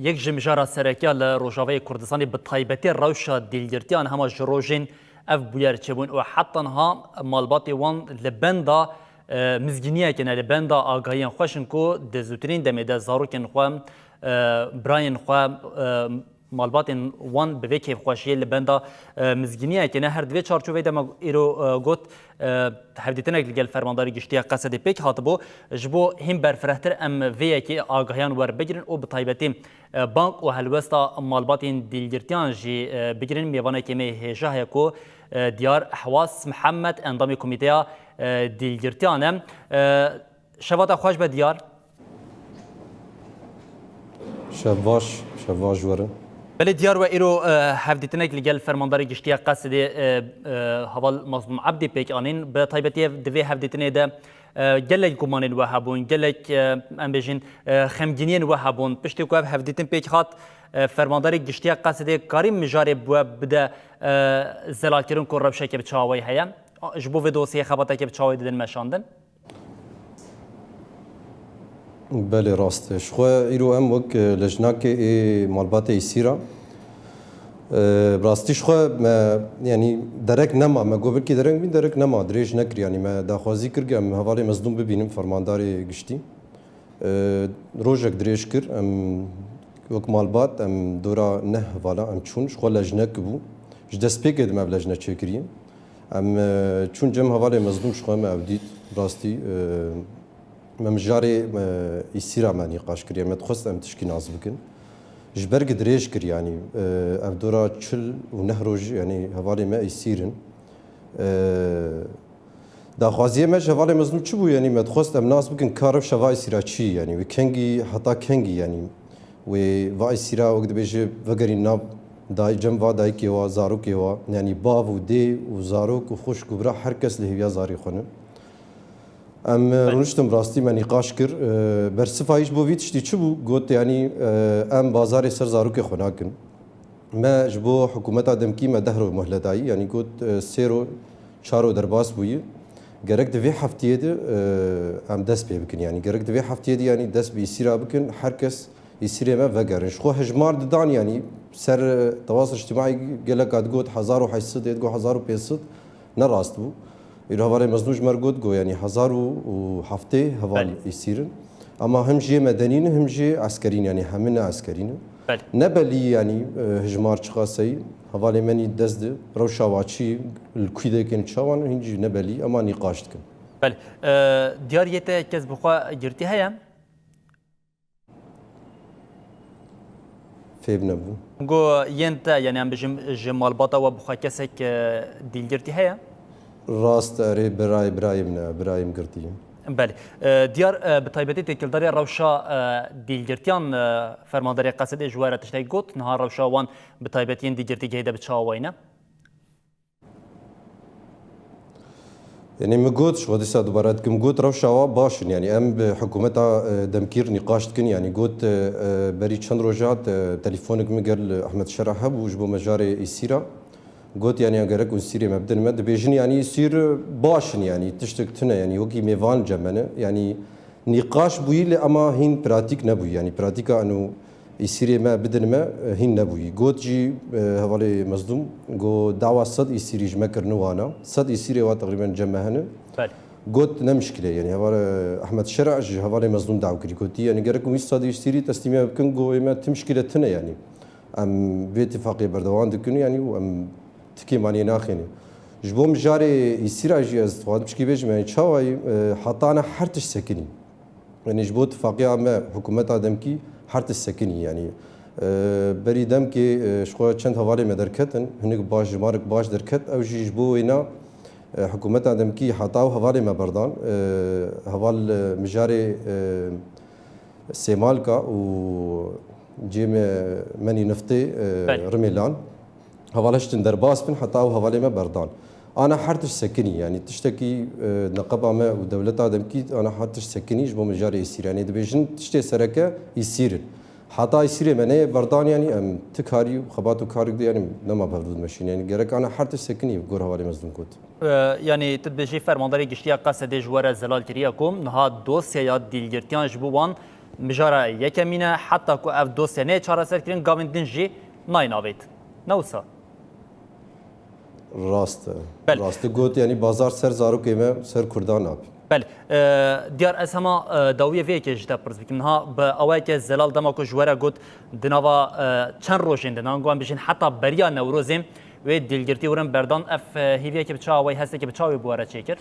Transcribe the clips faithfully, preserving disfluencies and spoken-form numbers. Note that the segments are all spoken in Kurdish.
Yek ji mijara sereke li Rojavayê Kurdistanê, bi taybetî rewşa dîlgirtiyan, hema ji rojên ev bûyer çêbûn û heta niha malbatê wan li benda, e, mizgîniyekê ne, li benda agahiyan xweş in ku di zûtirîn demê de zarokên xwe, e, birayên xwe, e, malbatên wan bi vê kêfxweşiyê li benda, e, mizgîniyekê ne. Her di vê çarçoveyê de me îro, e, got, e, hevdîtinek li gel Fermandarê Giştî ya Qesedê pêk hatibû. Ji bo hîn berfirehtir em vê yekê agahiyan werbigirin û bi taybetî, e, bang û helwesta malbatên dîlgirtiyan jî, e, bigirin. Mêvanekê me hêja heye ku, e, Diyar Ehwas Mihemed, endamê Komîteya, e, Dîlgirtiyan e. E, Şeva te xweş be Diyar. Şev baş, şev baş ji we re. Belê Diyar, we îro, e, hevdîtinek li gel Fermandarê Giştî ya Qesedê, e, e, Heval Mazlûm Ebdî pêk anîn. Bi taybetî ev, di vê hevdîtinê de, e, gelek gumanên we hebûn, gelek, e, em bêjin, e, xemgîniyên we hebûn. Piştî ku ev hevdîtin pêk hat, e, Fermandarê Giştî ya Qesedê karî mijarê bi we bide, e, zelalkirin ku rewşeke bi çawa wê heye? Ji bo vê dosyeyê xebateke bi çawa wê didin meşandin? Belê, rast e. Ji xwe îro em wek, e, lejnakê ê malbatê Îsîra, e, bi rastî ji xwe me, yanî derek nema, me got belkî derek bî, derek nema, dirêj nekir, yanî me daxwazî kir, em hevalê Mezlûm bibînin, fermandarê giştî. E, rojek dirêj kir, em wek malbat, em dora neh hevala em çûn, ji xwe lejnek bû. Ji destpêkê de me ev lejne çêkiriye. Em, e, çûn cem hevalê Mezlûm, ji xwe me ev dît. Rastî, e, me mijarê, e, Îsîra me nîqaş kiriye. Me dixwest em tişkî nas bikin. Ji ber ku dirêj kir, yanî, e, ev dora çil û neh roj, yanî hevalê me Îsîr in. E, Daxwaziyê me ji hevalê Mezlûm çi bû? Yanî me dixwest em nas bikin ka rewşa va Îsîra çi ye? Yanî wê kengî, heta kengî, yanî wê va Îsîra wek dibêje vegerîn nav day-, cem va dayikê wa, zarokê wa, yanî bav û dê û zarok û xwişk û bira her kes li hêviya zarê xwe ne. Em, e, Belê. Rûniştin rastî me nîqaş kir. E, bersiva wî ji bo vî tiştî çi bû? Got, yanî, e, em bazarê ser zarokê xwe nakin. Me ji bo hikûmeta demkî me deh roj muhle dayî, yanî got, e, sê roj, çar roj derbas bûyî. Gerek di vê heftiyê de, e, em dest pê bikin, yanî gerek di vê heftiyê de, yanî dest bi Îsîra bikin, her kes Îsîrê me vegerin. Ji xwe hejmar didan, yanî ser, e, tewasa îctimaî geleka digot hezar û heyt sed, yê digot hezar û pênc sed, ne rast bû. Îro hevalê Mezlûm ji me re got, got, yanî hezar û heftê heval Belê. Îsîr in. Ama him jê medenî ne, him jê eskerî ne, yanî hemî ne eskerî ne. Belê. Ne belî, yanî, e, hijmar çiqas e, hevalê me nî dest di rewşa wa çi, li kû de kin çawan, hîn jî ne belî, ama nîqaş dikin. Belê. E, Diyar, yê te kes bi xwe girtî heye? Fêm nebû. Go yên te, yanî em bijim ji malbata we bi xwe kesek, e, dîlgirtî heye? Rast, erê, birayê, birayê min e, birayê min girtî ye. Belê. E, Diyar, e, bi taybetî têkildariya rewşa, e, dîlgirtiyan, e, fermandarê Qesedê ji we re tiştek got, niha rewşa wan bi taybetî yên dîlgirtîgehê de bi çawa wayne? Yanî min got, ji xwe dîsa dubare dikim, got rewşa wa baş in. Yanî em bi hikûmeta, e, demkî re nîqaş dikin. Yanî got, e, e, berî çend roj hat, e, telîfonek min gel Ehmed Şera hebû ji bo mijarê Îsîra. Got, yanî gerek Îsîrê me bidin me. Dibêjin, yanî Îsîr baş in, yanî tiştek tune, yanî wekî mêvan cem me ne. Yanî nîqaş bûyî lê ema hîn pratîk nebûyî. Yanî pratîka eno Îsîrê me bidin me, e, hîn nebûyî. Got jî, e, hevalê Mezlûm, got dawa sed Îsîrî ji me kirine wana. Sed Îsîrê wa teqrîben cem me hene. Belê. Got ne mişkîle, yanî heval, e, Ehmed Şera ji hevalê Mezlûm daw kirî. Gotî, yanî gerek wî sed Îsîrî teslîmiye bikin, got ê me ti mişkîle tune, yanî. Em vê tifaqê berdewam dikin, yanî û em tikê maniyê naxêne. Ji bo mijarê Îsîra jî ez dixwazim çikî bêjim, yanî çawa ye, e, heta ne her tişt sekinî. Yanî ji bo tifaqiya me, hikûmeta demkî her tişt sekinî, yanî, e, berî demkê, e, ji xwe çend hevalê me derketin, hinek baş, jimarek baş derket, ew jî ji bo wêna, e, hikûmeta demkî heta ew hevalê me berdan, e, heval, e, mijarê, e, Sêmalka û cê me, menî niftê, e, Belê. Rimêlan. Heval hiştin derbas bin, heta ew hevalê me berdan. Ana her tişt sekinî, yanî tiştekî, e, neqeba me û dewleta demkî, ana her tişt sekinî ji bo mijarê Îsîrê. Yanî dibêjin tiştê sereke Îsîr in. Heta Îsîrê me neyê berdan, yanî em ti karî û xebat û karik de, yanî nema berdû dimeşîn. Yanî gerek ana her tişt sekinî, gor hevalê Mezlûm got. E, yanî tu dibêjî fermandarê giştî ya Qesedê ji we re zelal kiriye ku niha dosyeya dîlgirtiyan ji bo wan Mijara yekemîn e, heta ku ev dosye neyê çareserkirin, gavên din jî nayên avêtin. Ne wisa? Rast e. Belê. Rast e. Got, yanî bazar ser zarokê me, ser Kurdan nabe. Belê. E, Diyar, ez hema, e, dawiyê vê yekê ji te pirs bikim. Niha bi awayeke zelal dema ku ji we re got, di nava, e, çend rojên de, niha em bijîn heta beriya Newrozê wê dîlgirtî werin berdan, ev, e, hêviyeke bi çawa, wê hesteke bi çawa wê bi we re çêkir?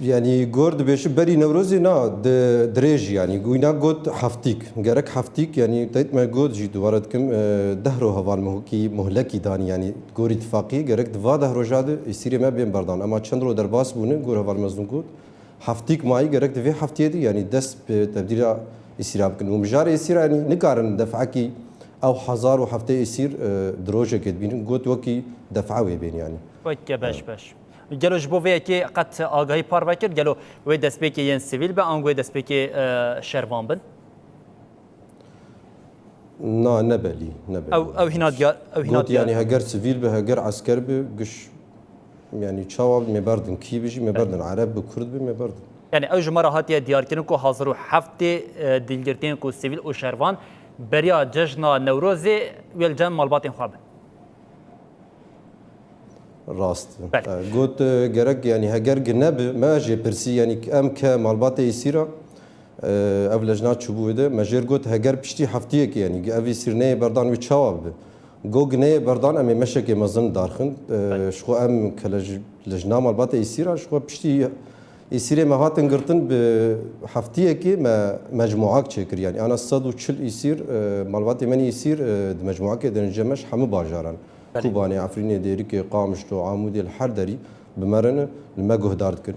Yanî gor dibêje berî Newrozê na di dirêj, yanî wîna got heftîk. Gerek heftîk, yanî teyt me got jî dubare dikim, e, deh ro heval me wekî muhlekî danî, yanî gorî tifaqiyê gerek di va deh roja de êsîrê me bên berdan. Ema çend ro derbas bûne, gor heval mezin got, heftîk mayî gerek di vê heftiyê de, yanî dest bi tebdîla êsîra bikin. Û mijarê êsîra, yanî nikarin defekî ew hezar û heftê êsîr, e, di rojekê dibînin. Got wekî def'a wê bên, yanî. Weke beş beş. Gelo ji bo vê yekê qet agahî parve kir? Gelo wê destpêkê yên sivîl be, ango wê destpêkê, e, şervan bin? Na, ne belî, ne belî. Ew, ew hîna diyar, ew hîna Got, diyar. Yanî heger sivîl be, heger esker be, giş, yanî çawa be, me berdin kî be jî, me berdin ereb be, kurd be, me berdin. Yanî ew ji me re hatiye diyarkirin ku hazir û heftê, e, dîlgirtiyên ku sivîl û şervan beriya cejna Newrozê wê li cem malbatên xwe bin. Rast. Belê. E, got, e, gerek, yanî heger gine bi, me jê pirsî, yanî em ke malbatê êsîra, e, ev lejna çûbû wê de, me jêr got heger piştî heftiyekê, yanî ev êsîr neyê berdan wê çawa bibe? Go gineyê berdan, em ê meşekê mezin darxin. E, Belê. Ji xwe em ke lej-, lejna malbatê êsîra, ji xwe piştî êsîrê me hatin girtin, bi heftiyekê me mecmuak çêkir. Yanî ana sed û çil êsîr, e, malbatê me nî êsîr, e, di mecmuakê de ne, ji me ji hemû bajaran. Belê. Kobanê, Efrînê, Dêrikê, Qamişlo, Amûdê, li her derî bi me re ne, li me guhdar dikin.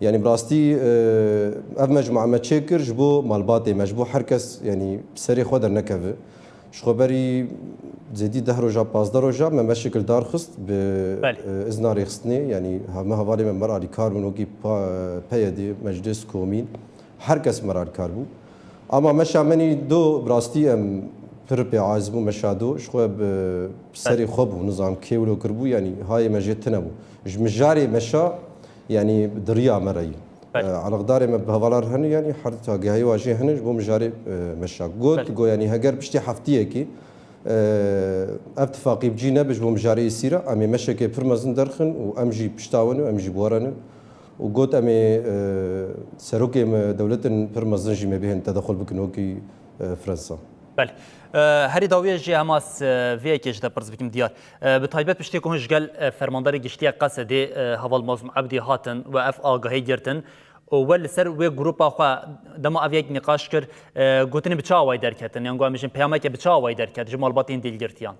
Yanî bi rastî, e, ev mecmua me çêkir ji bo malbatê me, ji bo her kes, yanî serê xwe dernekeve. Ji xwe berî zêdî deh roja, pazdeh roja me meşek li dar xist bi, Belê. e, izna rêxistinê, yanî heme hevalê me me re alîkar bûn, wekî pa-, P Y D, Meclis, Komîn, her kes me re alîkar bû. Ama meşa me nî do, bi rastî em pir pê aciz bû meşa do. Ji xwe bi serê xwe bû, nizam kê wilo kiribû, yanî hayê me jê tune bû. Ji mijarê meşa, yanî di riya me re yî. Belê. E, eleqdarê me bi hevalar hene, yanî her agahiyê wa jê hene ji bo mijarê, e, meşa. Got, Belê. Go, yanî heger piştî heftiyekî, e, ev tifaqî bi cî nebe ji bo mijarê êsîra, em ê meşekê pir mezin derxin û em jî pişta we ne, em jî bi we re ne. Û got, em ê, e, serokê me dewletin pir mezin jî me bihên tedexul bikin wekî, e, Fransa. Belê. E, herî dawiyê jî hema s-, vê yekê ji te pirs bikim, Diyar. E, bi taybet piştê ku hûn ji gel, e, fermandarê giştî ya Qesedê, e, heval Mazlûm Ebdî hatin we ev agahî girtin û we li ser wê grûpa xwe dema ev yek nîqaş kir, e, gotinê bi çi awayî derketin? Yan ku em bijin peyameke bi çi awayî derket ji malbatên dîlgirtiyan?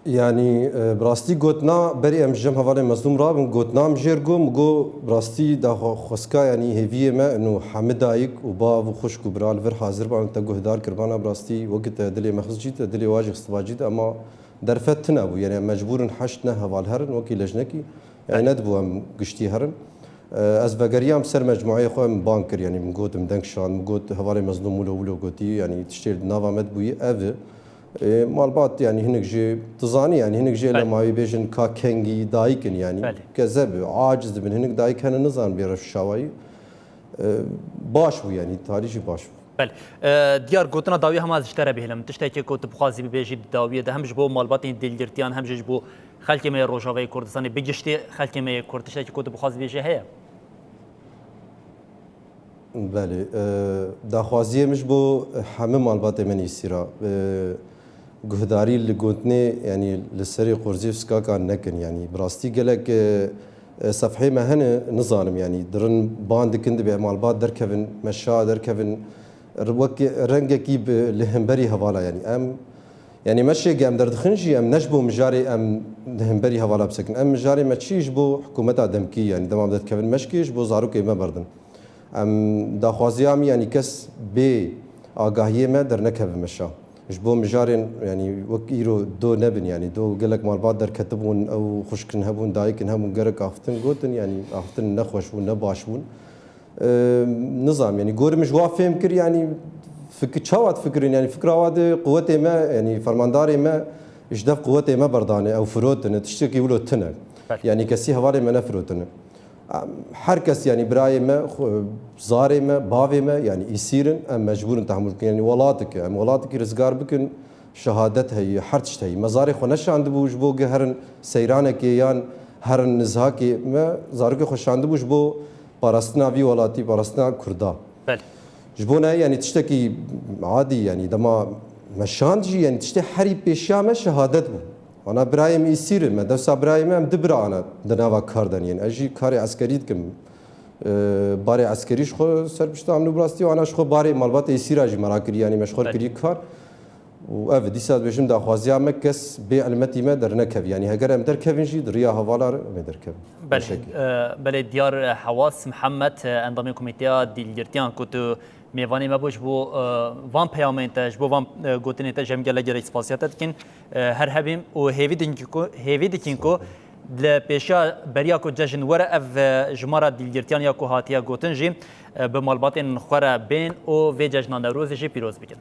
Yanî, e, bi rastî gotina berî em ji cem hevalên Mezlûm rabin, gotina min jêr got, min got, bi rastî daxwe-, xwestka, yanî hêviyê me ino hemî dayik û bav û xwişk û bira li vir hazir ban, te guhdar kiribana, bi rastî wekî te dilê me xist cî de, dilê wa jî xistiba cî de, ema derfet tune bû. Yanî em mecbûr in heşt neh heval herin, wekî lejnekî, yanî Belê. Nedibû em giştî herin. E, ez vegeriyam ser mecmueyê xwe, min bang kir, yanî min got, min deng şand, min got, hevalê Mezlûm wilo wilo gotî, yanî tiştê li nava me dibûyî ev e. E, malbat, yanî hinek jê, tu zanî, yanî hinek jê Belê. Lema wî bêjin ka kengî dayik in, yanî Belê. Kezeb e, aciz dibin, hinek dayik hene nizanin bê reş û şawayî. E, baş bû, yanî talî jî baş bû. Belê. E, Diyar, gotina dawî hema ez ji te re bihêlim. Tiştekê ku tu bixwazî bibêjî di dawiyê de, hem ji bo malbatên dîlgirtiyan, hem jî ji bo xelkê me yê Rojavayê Kurdistanê, bi giştî xelkê me yê Kurd, tiştekê ku tu bixwazî bêjî heye? Belê. E, daxwaziyê min ji bo hemî malbatê me nîsîra, e, guhdarî li gotinê, yanî li serê qurzê û sikakan nekin. Yanî bi rastî gelek, e, e, sefhê me hene, nizanim, yanî dirin ban dikin, dibê malbat derkevin, meşa derkevin, r-, wek rengekî bi, li hemberî hevala, yanî em, yanî meşê ge em derdixin jî, em ne ji bo mijarê em li hemberî hevala bisekin. Em mijarê me çi ji bo hikûmeta demkî, yanî dema em derdikevin meşkê ji bo zarokê me berdin. Em daxwaziya min, yanî kes bê agahiyê me dernekeve meşa. Ji bo mijarên, yanî wek îro do nebin, yanî do gelek malbat derketibûn, ew xwişkin hebûn, dayikin hebûn, gerek axiftin gotin, yanî axiftin ne xweş bûn, ne baş bûn. Eee, nizam, yanî gorim ji wa fêm kir, yanî fikir, çawa difikirin, yanî fikra wa de quwetê me, yanî fermandarê me ji dev quwetê me berdane, ew firotine, tiştekî wilo tune. Belê. Yanî kesî hevalê me nefirotine. Em, her kes, yanî birayê me, xwe, zarê me, bavê me, yanî îsîr in, em mecbûr in tehemûl bikin. Yanî welatikê, em welatikî rizgar bikin, şehadet heyî, her tişt heyî. Me zarê xwe neşandibû ji bo gi herin seyranekê yan herin nizhakê, me zarokê xwe şandibû ji bo parastina vî welatî, parastina Kurda. Belê. Ji bo ne, yanî tiştekî adî, yanî dema me şand jî, yanî tiştê herî pêşiya me şehadet bû. Ana birayê min îsîr in, me dewsa birayê me em du bira ana di nava kar de yên. Ez jî karê eskerî dikim. Ee, barê eskerî ji xwe ser pişta min û bi rastî û ana ji xwe barê malbatê îsîra jî me rakirî, yanî me ji xwe Belê. kirî kar. Û ev, dîsa dibêjim daxwaziya me kes bê elmetî me dernekevî. Yanî heger em derkevin jî di riya hevala re em ê derkevin. Belê, Beşekî. e, belê Diyar Hewas Mihemed, e, endamê Komîteya Dîlgirtiyan ku tu mêvanê me bû, ji bo, e, van peyamên te, ji bo van, e, gotinên te ji em gelek gelek spasiya te dikin. E, her hebîm û hêvî dikin ku, hêvî dikin ku li pêşiya beriya ku cejn were ev, e, jimara dîlgirtiyan ya ku hatiye gotin jî, e, bi malbatên xwe re bên û vê cejna Newrozê jî pîroz bikin.